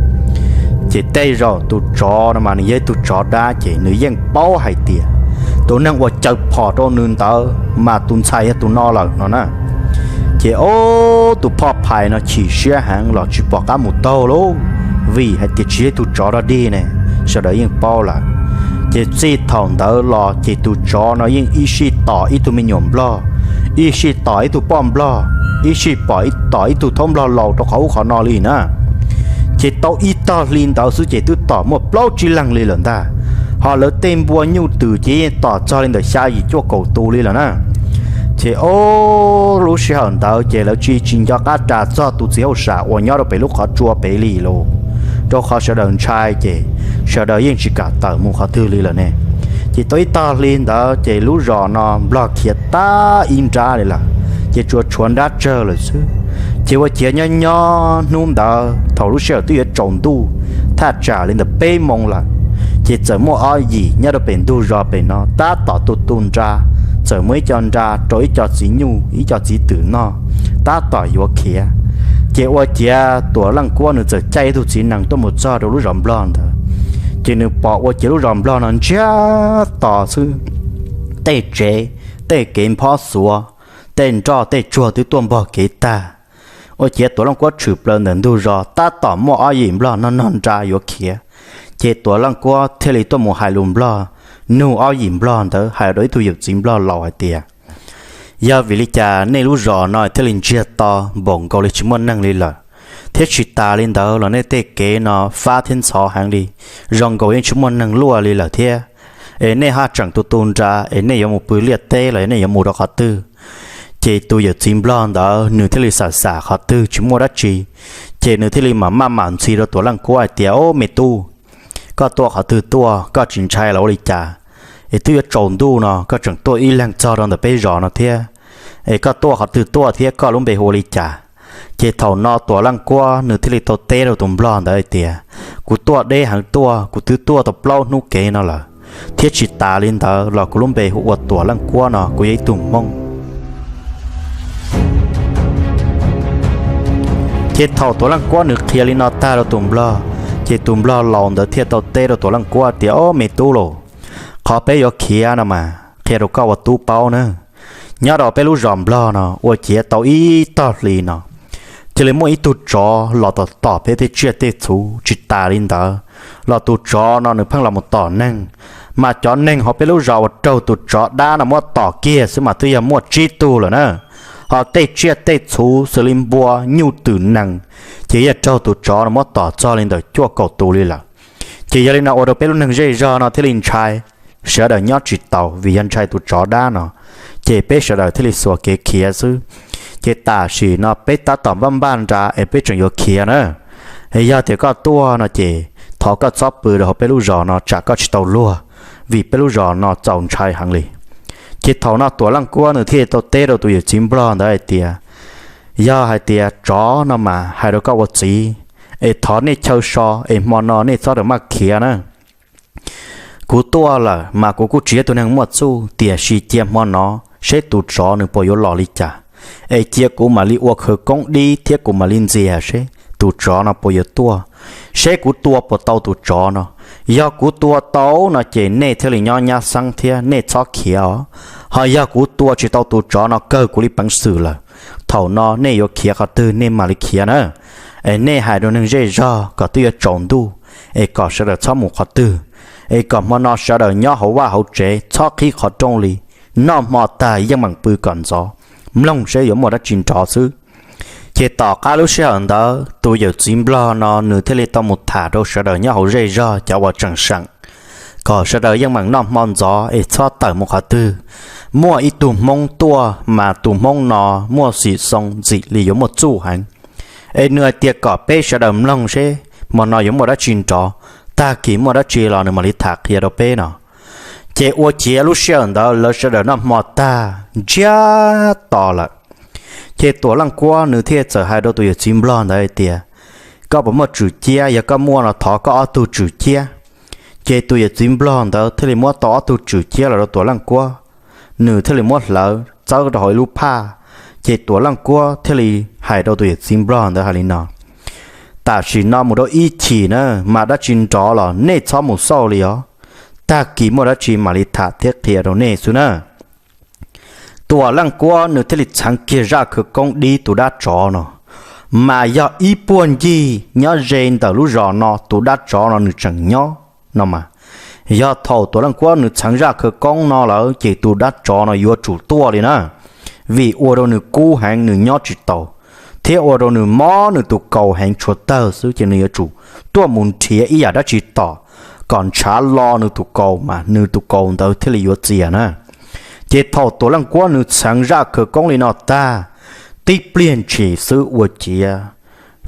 Ces tej zaum tus tsov no mas nws yog ib tug tsov dab ces nws yeej paub hais tias tus neeg uas caws phom rau nws ntawd mas tus ntxhais yog tus no lawm no na. Ces o, tus phoj phais no chim siab heev los tsis pom qab mus taug lauj, vim hais tias tsis yog ib tug tsov dog dig ne, sawv daws yeej paub lawm. Ces txij thaum ntawd los ces tus tsov no yeej ib sij tom ib tug me nyuam nplog, ib sij tom ib tug poj nplog, ib sij pom tom ib tug thaub nplog laus rau qhov ub qhov no li na. Ces tau ib tog hli ntawd xwb ces twb tom muaj plaub tsib leeg li lawm ntag. Ho lawv tej npua nyuj twm ces yeej tom txog li ntawm xya yim cuaj kaum tus li lawm na. Ces o, lub sij hawm ntawd ces lawv tsis tsis nco qab ras txog tus txiv hauj sam uas nyob rau pem lub qhov tsua pem li lauj, rau qhov sawv daws ntshai ces sawv daws yeej tsis kam tawm mus qhov twg li lawm ne. Ces tau ib tog hli ntawd ces lub zos no nplog khiav tag ib nrab li lawm, ces tsuas tshuav nrab tsawg lawm xwb. Ces ua ciav nyob nyob hnub ntawd thaum lub sij hawm twb yuav tsaus ntuj, thaj tsam li ntawm peb moos lawm, ces txawm muaj ob yim nyob rau pem ntug zos pem no tab tom tu tu nra, txawm muaj ib co nra rau ib co txiv nyuj ib co txiv twm noj, tab tom yuav khiav. Ces ua ciav Tuam Leej Kuab nws txawm caij ib tug txiv nees tuaj mus txog rau lub zos nplog ntawd, ces nws pom ua ciav lub zos nplog no ntsiag to xwb, tej tsev, tej kev nphob xuav, tej nroj tej tsuag twb tuaj npog kev tag. Ua ciav Tuam Leej Kuab tshwm plaws ntawm ntug zos tab tom muaj ob yim nplog noj noj nra yuav khiav. Ces Tuam Leej Kuab thiaj li tuaj mus hais lus nplog, nug ob yim nplog ntawd hais rau ib tug yawm txiv nplog laus hais tias, yog vim li cas nej lub zos no thiaj li ntsiag to npaum nkaus li tsis muaj neeg li lawm, thiab tsis tas li ntawd los nej tej kev no fab thiab ntxhov heev li, zoo nkaus yeej tsis muaj neeg luaj li lawm thiab. Es nej haj tseem tu tu nra, es nej yuav mus pw liaj teb los yog nej yuav mus rau qhov twg? Ces tus yawm txiv nplog ntawd nws thiaj li xam xam qhov twg tsis muaj dab tsi, ces nws thiaj li mam maj mam ntxhi rau Tuam Leej Kuab hais tias, Ob me tub, koj tuaj qhov twg tuaj, koj tsis ntshai los ua li cas? Es twb yuav tsaus ntuj no koj tseem tuaj ib leeg txog rau ntawm peb zos no thiab, es koj tuaj qhov twg tuaj thiab koj lub npe hu ua li cas? Ces thaum no Tuam Leej Kuab nws thiaj li tau teb rau tus nplog ntawd hais tias, Kuv tuaj deb heev tuaj, kuv twb tuaj tau plaub hnub kev no lawm, thiab tsis tas li ntawd los kuv lub npe hu ua Tuam Leej Kuab no, kuv yog ib tug Hmoob. Ces thaum Tuam Leej Kuab nws qhia li no tag rau tus nplog, ces tus nplog laus ntawd thiaj tau teb rau Tuam Leej Kuab tias, Ob me tub lauj, qhov peb yuav khiav no mas qhia rau koj ua tub paub na. Nyob rau peb lub zos nplog no ua ciav tau ib tog hli no cia li muaj ib tug tsov los tom tom peb tej tsiaj tej txhu, tsis tas li ntawd los tus tsov no nws pheej los mus tom neeg, mas cov neeg hauv peb lub zos uas raug tus tsov dab no muab tom kiag xwb mas twb yog muaj tsib tug lawm na. Ho tej tsiaj tej txhu xws li npua, nyuj, twm, nees, ces yog raug tus tsov no muab tom txog li ntawm cuaj kaum tus li lawm. Ces yog li no ua rau peb lub neeg zej zog no thiaj li ntshai, sawv daws nyob tsis taus vim yog ntshai tus tsov dab no, ces peb sawv daws thiaj li xuas kev khiav xwb. Ces tam sim no peb tab tom npaj npaj nra es peb tseem yuav khiav na. Yog tias koj tuaj no ces thov koj txhob pw rau hauv peb lub zos no tsam koj tsis tau luag, vim peb lub zos no txaus ntshai heev li. Ces thaum no Tuam Leej Kuab nws thiaj tau teb rau tus yawm txiv nplog ntawd hais tias, Yog hais tias tsov no mas hais rau koj ua txiv, es thov nej chaw so es hmo no nej txhob rau maj khiav na. Kuv tuaj lawm mas kuv kuj tsis yog tus neeg muaj txuj, tiam sis cia hmo no seb tus tsov nws puas yuav los li cas, es cia kuv mam li ua khawv koob dib thiab kuv mam li ntxias seb tus tsov no puas yuav tuaj, seb kuv tua puas tau tus tsov no. Yog kuv tua tau no ces nej thiaj li nyob nyab xeeb thiab nej txhob khiav os. Ho yog kuv tua tsis tau tus tsov no kawg kuv li peev xwm lawm, thaum no nej yuav khiav qhov twg nej mam li khiav na. Es nej hais rau neeg zej zog kom twb yuav tsaus ntuj, es kom sawv daws txhob mus qhov twg, es kom hmo no sawv daws nyob hauv vaj hauv tsev txhob qhib qhov rooj li, noj hmo tag yeej meem pw kom ntxov, mloog seb yuav muaj dab tsi nrov xwb. Ces tom qab lub sij hawm ntawd tus yawm txiv nplog no nws thiaj li tau mus tham rau sawv daws nyob hauv zej zog cov uas tseem seem, kom sawv daws yeej meem noj hmo ntxov es txhob tawm mus qhov twg. Muaj ib tug Hmoob tuaj mas tus Hmoob no muaj xim xoo ntxim li yuav muaj txuj heev, es nws hais tias kom peb sawv daws mloog seb hmo no yuav muaj dab tsi nrov, tag kis muaj dab tsi los nws mam li tham qhia rau peb no. Ces ua ciav lub sij hawm ntawd lawv sawv daws noj hmo tag ntsiag to lawm. Ces Tuam Leej Kuab nws thiaj txawm hais rau tus yawm txiv nplog ntawd hais tias, Koj puas muaj tswm ciab? Yog koj muaj no thov koj ob tug tswm ciab. Ces tus yawm txiv nplog ntawd thiaj li muab tau ob tug tswm ciab los rau Tuam Leej Kuab, nws thiaj li muab hlawv txawb rau hauv ib lub phaj. Ces Tuam Leej Kuab thiaj li hais rau tus yawm txiv nplog ntawd hais li no, Tam sim no mus rau ib chim na, mas dab tsi nrov los nej txhob mus xauj li os, tag kis muaj dab tsi mam li tham thiab qhia rau nej xwb na. Tuam Leej Kuab nws thiaj li txheev kiag zaj khawv koob dib tus dab tsov no, mas yog ib puag ncig nyob ze ntawm lub zos no tus dab tsov no nws tseem nyob no mas, yog thaum Tuam Leej Kuab nws txheev zaj khawv koob no lawm ces tus dab tsov no yuav tsum tuaj li na, vim ua rau nws kub heev nws nyob tsis tau, thiab ua rau nws mob nws tus kaus heev tshuav tawg xwb ces nws yuav tsum tuaj mus nrhiav ib yam dab tsi tom kom ntshav lo nws tus kaus mas nws tus kaus ntawd thiaj li yuav txias na. Ces thaum Tuam Leej Kuab nws txheev zaj khawv koob li no tag, tib pliag ntshis xwb ua ciav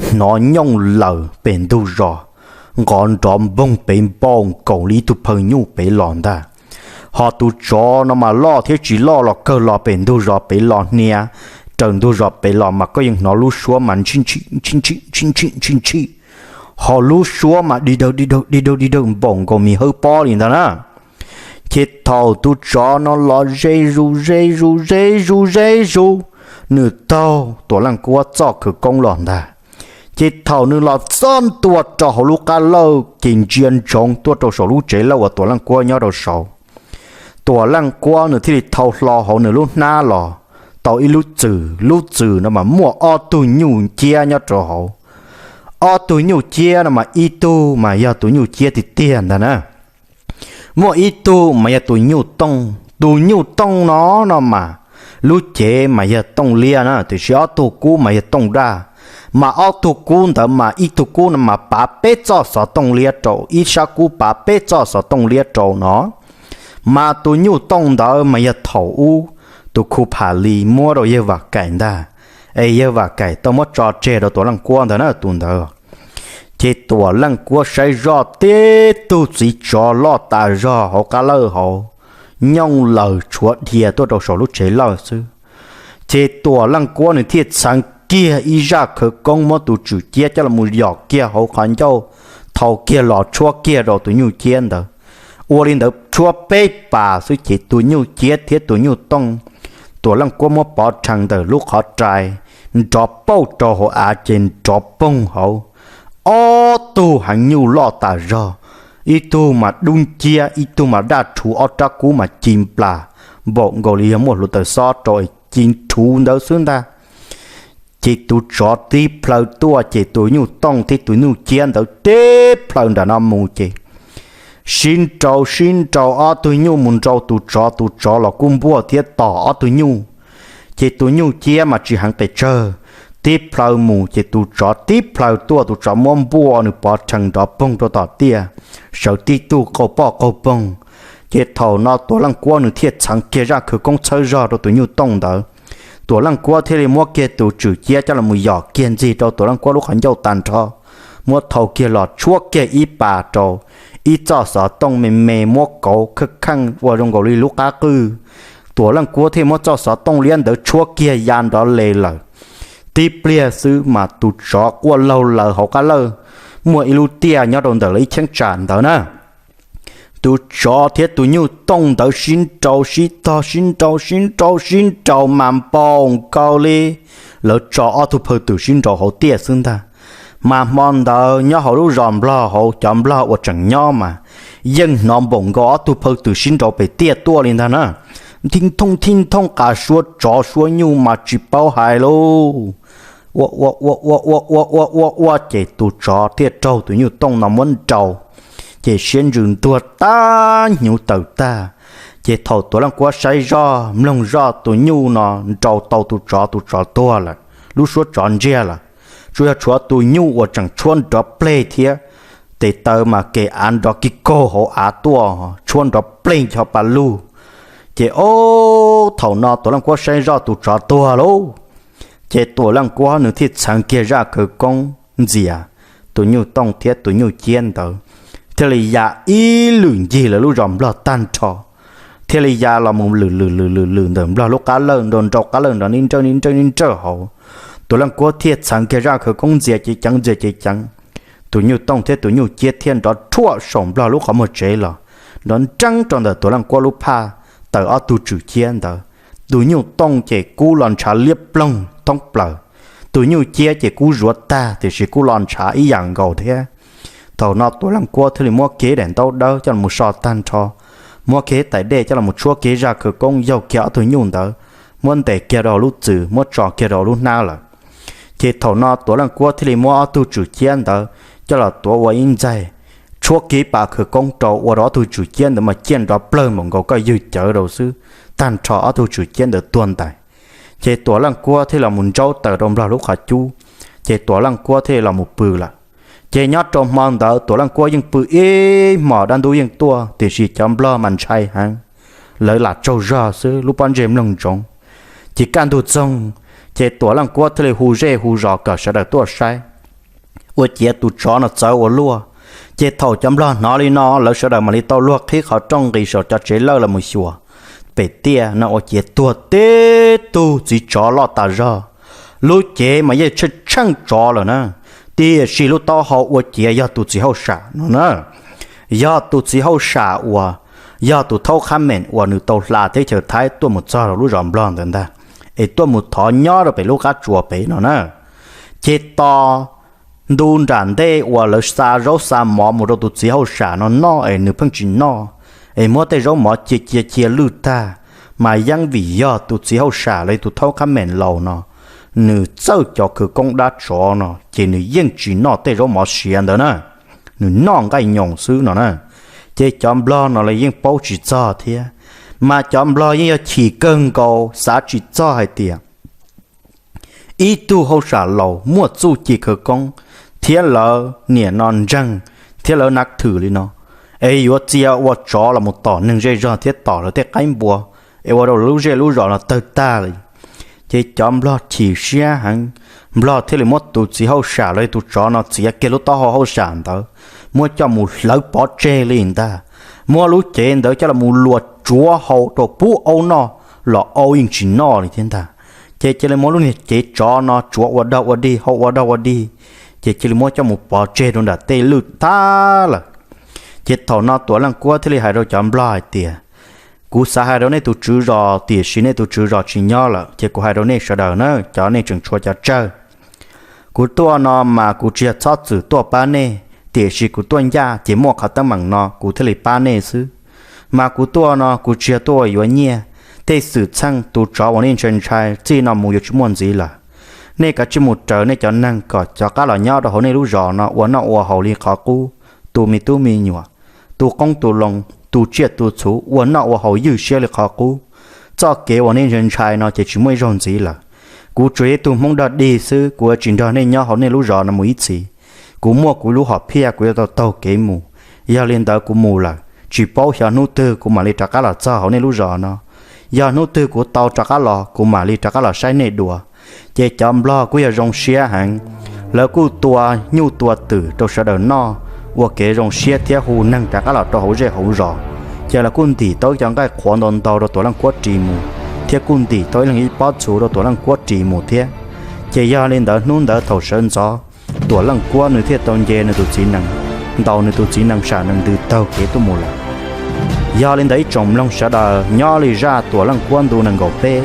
hnov nyooj laws pem ntug zos, nqov nrov npoog pem npau nkaus li ib tug phaw nyuj pem los ntag. Ho tus tsov no mas loj thiab tsis loj los kawg los pem ntug zos pem los hnia, raws ntug zos pem los mas koj yeej hnov lub suab mas ntshij ntshij ntshij ntshij ntshij ntshij ntshij ntshij, ho lub suab mas dig dawg dig dawg dig dawg dig dawg npaum nkaus mis hawb pob li ntag na. Ces thaum tus tsov no los ze zus ze zus ze zus ze zus, nws taug Tuam Leej Kuab txoj khawv koob los ntag. Ces thaum nws los txog ntua rau hauv lub qab lawj ces ntsia ntsoov tuaj rau saum lub tsev lawj uas Tuam Leej Kuab nyob rau saud. Tuam Leej Kuab nws thiaj li thau hlo hauv nws lub hnab los tau ib lub txwm, lub txwm no mas muaj ob tug nyuj ciab nyob rau hauv. Ob tug nyuj ciab no mas ib tug mas yog tus nyuj ciab tiag tiag ntag na. Muaj ib tug mas yog tus nyuj tooj, tus nyuj tooj no no mas lub cev mas yog tooj liab na, tiam sis ob tug kub mas yog tooj daj. Mas ob tug kub ntawd mas ib tug kub no mas pav peb txoj xov tooj liab rau, ib sab kub pav peb txoj xov tooj liab rau no. Mas tus nyuj tooj ntawd mas yog thaum ub tus Khu Pham Lis muab rau yawg Vam Kaim ntag, es yawg Vam Kaim tau muab tso tseg rau Tuam Leej Kuab ntawd na tus ntawd. Ces Tuam Leej Kuab saib zoj tib tug txiv tsov loj tas zog hauv qab lawj hauv, nyooj laws tshuav dhia tuaj rau saum lub tsev lawj xwb. Ces Tuam Leej Kuab nws thiaj txheev kiag ib zaj khawv koob muab tus tswm ciab coj los mus yom kiag hauv qhov ncauj, thau kiag los tshuab kiag rau tus nyuj ciab ntawd. Ua li ntawd tshuab peb pas xwb ces tus nyuj ciab thiab tus nyuj tooj, Tuam Leej Kuab muab pov rhees ntawm lub qhov rai, nrov pauj rau hauv av ces nrov poog hauv. Ob tug heev nyuj loj tas zog, ib tug mas dub nciab, ib tug mas daj rhuv, ob rab kub mas ci nplas npaum nkaus li yog muaj hluav taws xob rau, ci rhuv ntawd xwb ntag. Ces tus tsov tib plhaw tuaj ces tus nyuj tooj thiab tus nyuj ciab ntawd tib plhaw nram no mus ces sib nrau sib nrau, ob tug nyuj mus nrau tus tsov, tus tsov los kuj npuaj thiab tom ob tug nyuj. Ces tus nyuj ciab mas tsis heev pes tsawg, tib plhaw mus ces tus tsov tib plhaw tuaj, tus tsov muab npuaj nws pov rhees nrov poog rau tom tiaj, sawv tib tug qaug poj qaug poog. Ces thaum no Tuam Leej Kuab nws thiaj txheev kiag zaj khawv koob txhawb zog rau tus nyuj tooj ntawd. Tuam Leej Kuab thiaj li muab kiag tus tswm ciab coj los mus yom kiag ntxig rau Tuam Leej Kuab lub qhov ncauj tag nrho, muab thau kiag los tshuab kiag ib pas rau, ib txoj xov tooj me me muab kauv kheej kheej ua zoo nkaus li lub qab qwj. Tuam Leej Kuab thiaj muab txoj xov tooj liab ntawd tshuab kiag ya nrov le lawm. Tib pliag xwb mas tus tsov quaj laug lawv hauv qab lawj, muaj ib lub tiaj nyob rau ntawm lawv ib cheeb tsam ntawd na. Tus tsov thiab tus nyuj tooj ntawd sib nrau sib tog sib nrau sib nrau sib nrau mas npaum nkaus li lawv tso ob tug phaw twm sib nrau hauv tiaj xwb ntag. Mas hmo ntawd nyob hauv lub zos Nplog hauv cov Nplog uas tseem nyob mas yeej hnov npaum nkaus ob tug phaw twm sib nrau pem tiaj tuaj li ntag na. Thib thooj thib thooj, qas suab tsov suab nyuj mas tsis paub hais lauj. Ua ua ua ua ua ua ua ua ua ces tus tsov thiaj raug tus nyuj tooj no muab nrau, ces siab ntsws ntuag tag hnyuv tawm tag. Ces thaum Tuam Leej Kuab saib zoj mloog zoj tus nyuj no nrau tau tus tsov, tus tsov tuag lawm, lub suab tsov ntsiag lawm. Tsuas yog tshuav tus nyuj uas tseem tshuab nrov pleg thiab, tes taw mas kev av nrov kig kaug hauv av tuaj, tshuab nrov pleg ncho pa lug. Ces ob, thaum no Tuam Leej Kuab saib zoj tus tsov tuag lauj. Ces Tuam Leej Kuab nws thiaj txheev kiag zaj khawv koob ntxias tus nyuj tooj thiab tus nyuj ciab ntawd, thiaj li ya ib lwm ncig lawv lub zos Nplog tag nrho, thiaj li ya los mus lwm lwm lwm lwm lwm ntawm Nplog lub qab lawj, nrau nrau qab lawj nrov nib nrawj nib nrawj nib nrawj hauv. Tuam Leej Kuab thiaj txheev kiag zaj khawv koob ntxias cev ceev ntxias cev ceev, tus nyuj tooj thiab tus nyuj ciab thiaj nrov rhuaj saum Nplog lub qhov muag tsev los, nrov nreeb rau ntawm Tuam Leej Kuab lub phaj tawm ob tug tswm ciab ntawd. Tus nyuj tooj ces kub los ntshav liab ploog thoob plaws, tus nyuj ciab ces kub zuav tag tiam sis kub los ntshav ib yam nkaus thiab. Thaum no Tuam Leej Kuab thiaj li muab kiag daim ntaub dawb coj los so tag nrho, muab kiag tais dej coj los tshuab kiag zaj khawv koob yaug kiag ob tug nyuj ntawd, muab ntes kiag rau lub txwm muab tso kiag rau lub hnab lawm. Ces thaum no Tuam Leej Kuab thiaj li muab ob tug tswm ciab ntawd coj los tuav ua ib ntxaig, tshuab kiag pas khawv koob rau ua rau ob tug tswm ciab ntawd mas ciaj nrov plawg npaum nkaus koj ywg cawv rau xwb, tag nrho ob tug tswm ciab ntawd tuag ntais. Ces Tuam Leej Kuab thiaj los mus ntsaub taws rau Nplog lub qhov cub, ces Tuam Leej Kuab thiaj los mus pw lawm. Ces nyob rau hmo ntawd Tuam Leej Kuab yeej pw ib hmos dab ntub yeej tuaj, tiam sis cov Nplog mas ntshai heev, lawv lam tsaug zog xwb lub pob ntseg mloog ntsoov. Ces kaj ntug txoog, ces Tuam Leej Kuab thiaj li hu zej hu zos kom sawv daws tuaj saib, ua ciav tus tsov no txawv ua luaj. Ces thaum cov nplog hnov li no, lawv sawv daws mam li tau luag qhib qhov rooj nqis saum cov tsev lawj los mus xyuas pem tiaj no ua ciav tuag tib tug txiv tsov loj tas zog. Lub cev mas yeej tsheej tsheej tsov lawm na, tiam sis lub taub hau ua ciav yog tus txiv hauj sam no na. Yog tus txiv hauj sam uas yog tus thaub qhab meem uas nws tau hla teb chaws Thaib tuaj mus txog rau lub zos nplog ntawd ntag, es tuaj mus thov nyob rau pem lub qab tsuas pem no na. Ces tos ntu nram ntej uas lawv xa zaub xa mov mus rau tus txiv hauj sam no noj es nws pheej tsis noj, es muab tej zaub mov cia cia cia lwj tag, mas yeej vim yog tus txiv hauj sam los yog tus thaub qhab meem laus no, nws txawj cov khawv koob dab tsov no ces nws yeej tsis noj tej zaub mov siav ntawd na, nws noj nqaij nyoos xwb no na. Ces cov nplog no los yeej paub tsis txog thiab, mas cov nplog yeej yog chim kawg nkaus xav tsis txog hais tias ib tug hauj sam laus muaj txuj ci khawv koob thiab lawv niam no ntseeg thiab lawv nav thwm li no, es yuav txia ua tsov los mus tom neeg zej zog thiab tom lawv tej qaib npua, es ua rau lub zej lub zos no tawg tag li. Ces cov nplog chim siab heev, nplog thiaj li muab tus txiv hauj sam los yog tus tsov no txiav kiag lub taub hau hauj sam ntawd, muab coj mus hlawv pov tseg li ntag, muab lub cev ntawd coj los mus luas tsuav hau rau pub aub noj los aub yeej tsis noj li thiab ntag. Ces cia li muab lub niag cev tsov no tsuav ua dog ua dig hau ua dog ua dig, ces cia li muab coj mus pov tseg rau nram tej lwj tag lawm. Ces thaum no Tuam Leej Kuab thiaj li hais rau cov nplog hais tias, kuv xav hais rau nej tus tswv zos tiam sis nej tus tswv zos tsis nyob lawm, ces kuv hais rau nej sawv daws na, cov nej tseem tshuav cov tsawg. Kuv tuaj no mas kuv tsis yog txhob txwm tuaj pab nej, tiam sis kuv tuaj ncaj ces muaj qhov teeb meem no kuv thiaj li pab nej xwb. Mas kuv tuaj no kuv tsis yog tuaj ua yuav nyiaj, tej xwm txheej tus tsov uas nej ntshai ntshai txij no mus yuav tsis muaj ntxiv lawm. Nej kav tsij mus raws nej cov neeg kom cov qab los nyob rau hauv nej lub zos no ua noj ua haus li qhov qub, tu me tub me nyuam, tu qoob tu loo, tu tsiaj tu txhuv ua noj ua haus ywj siab li qhov qub. Txoj kev uas nej ntshai ntshai no ces tsis muaj ib zaug ntxiv lawm. Kuv tsuas yog ib tug Hmoob dog dig xwb, kuv yuav tsis nrog nej nyob hauv nej lub zos no mus ib txhis. Kuv muaj kuv lub hom phiaj kuv yuav tau taug kev mus. Yog li ntawd kuv mus lawm, tsis paub xyov hnub twg kuv mam li rov qab los txog hauv nej lub zos no. Yog hnub twg kuv tau rov qab los kuv mam li rov qab los saib nej dua. Ces cov nplog kuj yog zoo siab heev, lawv kuj tua nyuj tua twm rau sawv daws noj, ua kev zoo siab thiab hu neeg rov qab los rau hauv zej hauv zos. Ces lawv kuj ntim tau ib co nqaij qhuav ntau ntau rau Tuam Leej Kuab ris mus, thiab kuj ntim tau ib leeg ib pob txhuv rau Tuam Leej Kuab ris mus thiab. Ces yog li ntawd hnub ntawd thaum sawv ntxov, Tuam Leej Kuab nws thiaj tau nce nws tus txiv nees, ntaus nws tus txiv nees sam nees ntws taug kev tuaj mus lawm. Yog li ntawd ib tsoom mloog sawv daws nyob li zaj Tuam Leej Kuab ntu nees nkaum peb,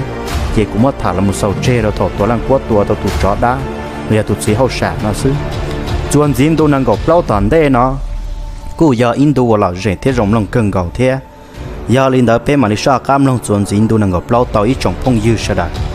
ces kuv muab tham los mus xaus tseg rau thaum Tuam Leej Kuab tua tau tus tsov dab, los yog tus txiv hauj sam no xwb. Txuas ntxiv ntu nees nkaum plaub tom ntej no kuj yog ib ntu uas lom zem thiab zoo mloog kawg nkaus thiab. Yog li ntawd peb mam li soj qab mloog txuas ntxiv ntu nees nkaum plaub tau ib tsoom phooj ywg sawv daws.